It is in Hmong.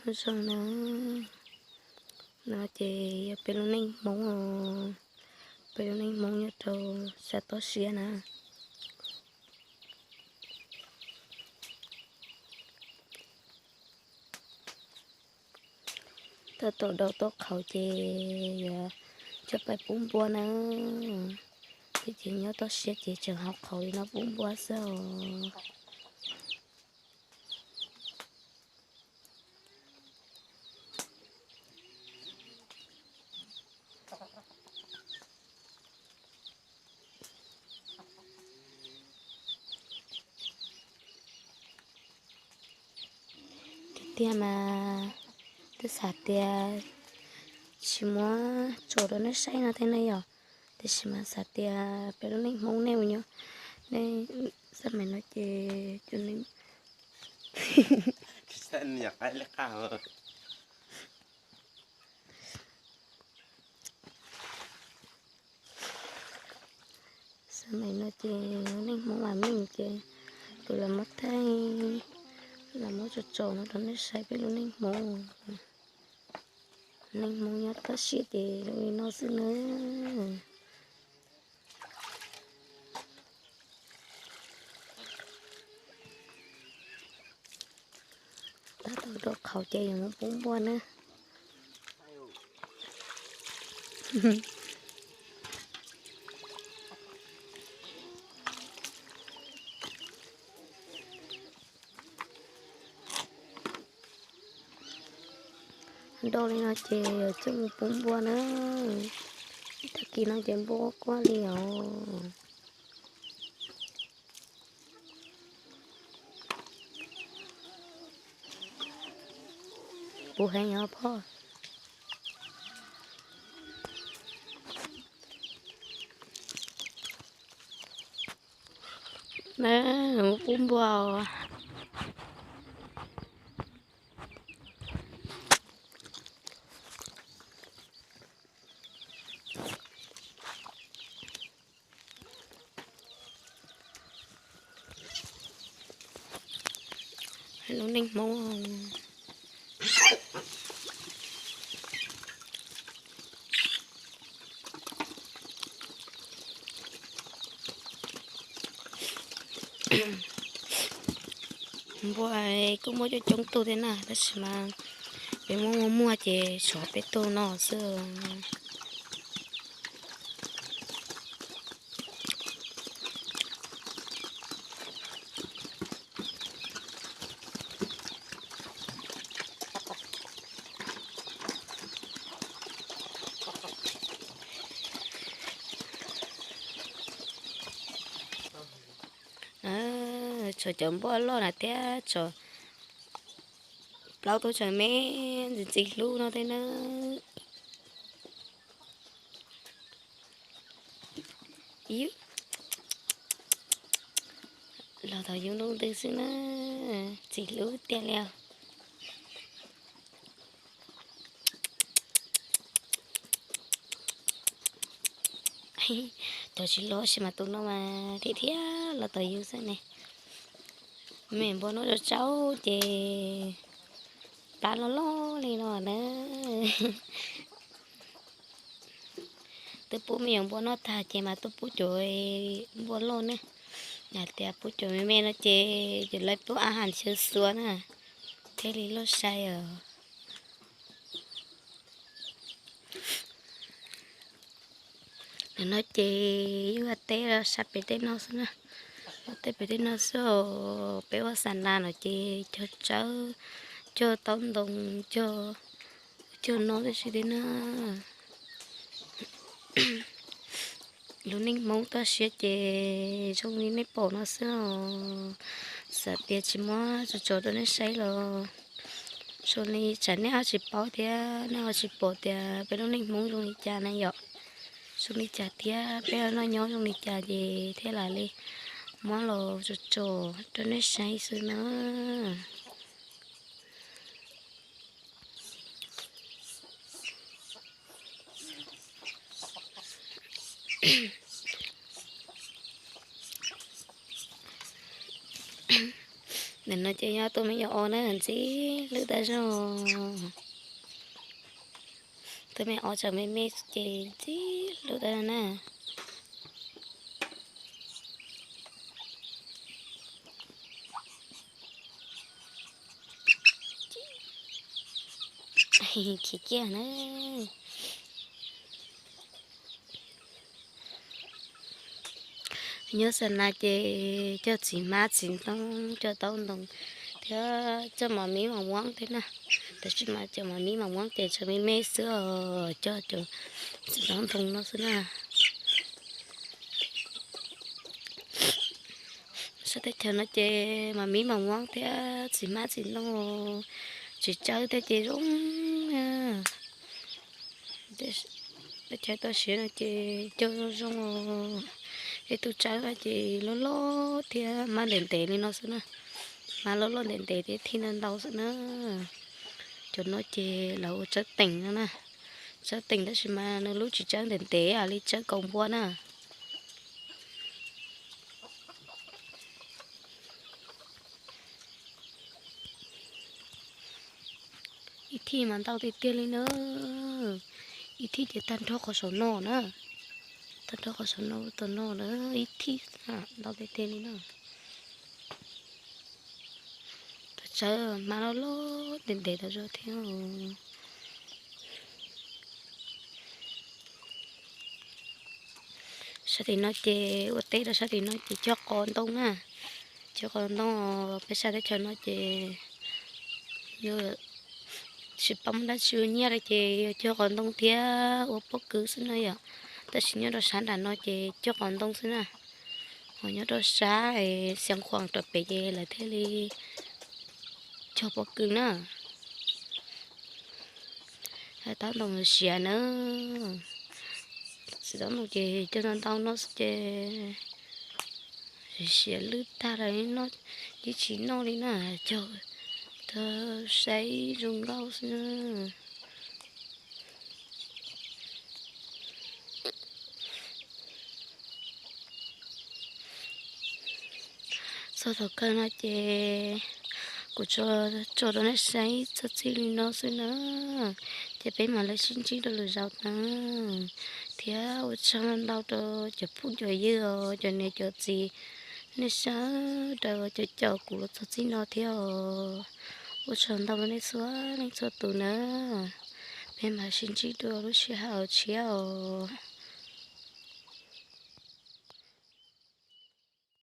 Zoo na, no ces yog peb lub neej Hmoob, peb lub neej Hmoob nyob rau sab toj siab na. Tab tom dau tau qhauv ces yuav coj pais pub npua na. Peb ces nyob toj siab ces tseem haus qhauv li no pub npua xwb os. Tiag tiag mas twb xav tias tsis muab tso rau nej saib no thiab ne yom, tiam sis mas xav tias peb lub neej Hmoob nej mus nyob, nej xab maim no ces cov neeg xab maim no ces neej Hmoob mas meej ces kuv lam muab thaij, lam muab tso tso no rau nej saib peb lub neej Hmoob. Neej Hmoob nyob toj siab ces zoo li no xwb nawb. Tab tom dau qhauv ces yuav mus pub npua na. Dau li no ces yuav coj mus pub npua na. Tag kis no ces npua quaj quaj li os. Puv heev os phauj. Na, pub npua. Lub neej Hmoob. Npua kuj muaj coob coob tug thiab na, tab sis mas peb muaj muaj muag ces tshuav peb tug no xwb. Tshuav cov npua loj na thiab tshuav plaub tug tsam me ntxim ntxim hlub no thiab na. Los thaum yus ntuj ntws xwb na, ntxim hlub tiag li os. Cov tsis loj sis mas tus no mas thiab thiab los thaum yus xwb ne. Me npua noj tsau tsau ces plab loj loj li no na. Twb pub me nyuam npua noj tag ces mas tuaj pub cov npua loj ne. Yog tias pub cov me me no ces cov lawv pub a has xyaw xuav na, thiaj li loj sai os. Nim no ces yus ua teb sab pem tej no xwb na, ua teb pem tej no xwb os. Peb ua xa nas no ces cog tsawb, cog taub ntoo, cog, cog no tib si thiab na. Lub neej Hmoob toj siab ces zoo li nej pom no xwb os. Xav tias tsis muab tso tso rau nej saib los zoo li tsam nej ho tsis paub thiab nej ho tsis pom tias peb lub neej Hmoob zoo li cas na yom. Zoo li cas thiab peb noj nyob zoo li cas ces thiaj li muab los tso tso rau nej saib xwb na. Ntawm no ces yog tus me nyuam os na, ntxim hlub tas zog. Tus me nyuam os tseem me me ces ntxim hlub tas zog na. Khiav kiag na. Nyob xa na ces coj txiv hmab txiv ntoo, coj taub ntoo thiab coj mos mib mos muab thiab na. Tab sis mas cov mos mib mos muab ces tseem me me xwb os, coj cov txiv taub ntoo no xwb na. Sab teb chaws no ces mos mib mos muab thiab txiv hmab txiv ntoo, txiv tsawb thiab ces zoo. Teb chaws toj siab no ces cog zoo zoo. Ib tug tsawb no ces loj loj thiab hmab ntev ntev li no xwb na. Hmab loj loj ntev ntev thiab thij ntau ntau xwb na. Cov no ces lawv ua tsawb teem no na. Tsawb teem tab sis mas nws lub tsis tsawb ntev ntev li tsawb kaus npua na. Ib thij mas ntau tiag tiag li na. Ib thij ces tag nrho qhov saum no na. Tag nrho qhov saum no tom no na, ib thij ntau tiag tiag li na. Tus tsawb hmab loj loj ntev ntev tas zog thiab. Sab tim no ces ua teb rau sab tim no ces cog qos ntoo na. Cog qos ntoo, peb sab teb chaws no ces yog tsis paub muaj dab tsi ua nyiaj li ces yog cog qos ntoo thiab ua pob kws xwb na yom. Tab sis nyob rau sab nram no ces cog qos ntoo xwb na. Ho nyob rau sab Xeev Khuam rau pem ces lawv thiaj li cog pob kws na. Taub ntoo siav na. Txiv taub ntoo ces cog ntau ntau no xwb ces siav lwj tag lawm, yeej tsis noj li na, cog tau saib zoo nkauj xwb na. Txog thaum kawg no ces kuv tso rau nej saib txog txij li no xwb na, ces peb mam li sib ntsib rau lwm zaus na. Thiab ua tsaug ntau rau cov phooj cov ywg os, cov niam cov txiv, nej sawv daws cov caum kuv los txog txij no thiab os. Ua tsaug ntau rau nej txhua leej txhua tus na. Peb mam sib ntsib dua lub sij hawm tshiab os.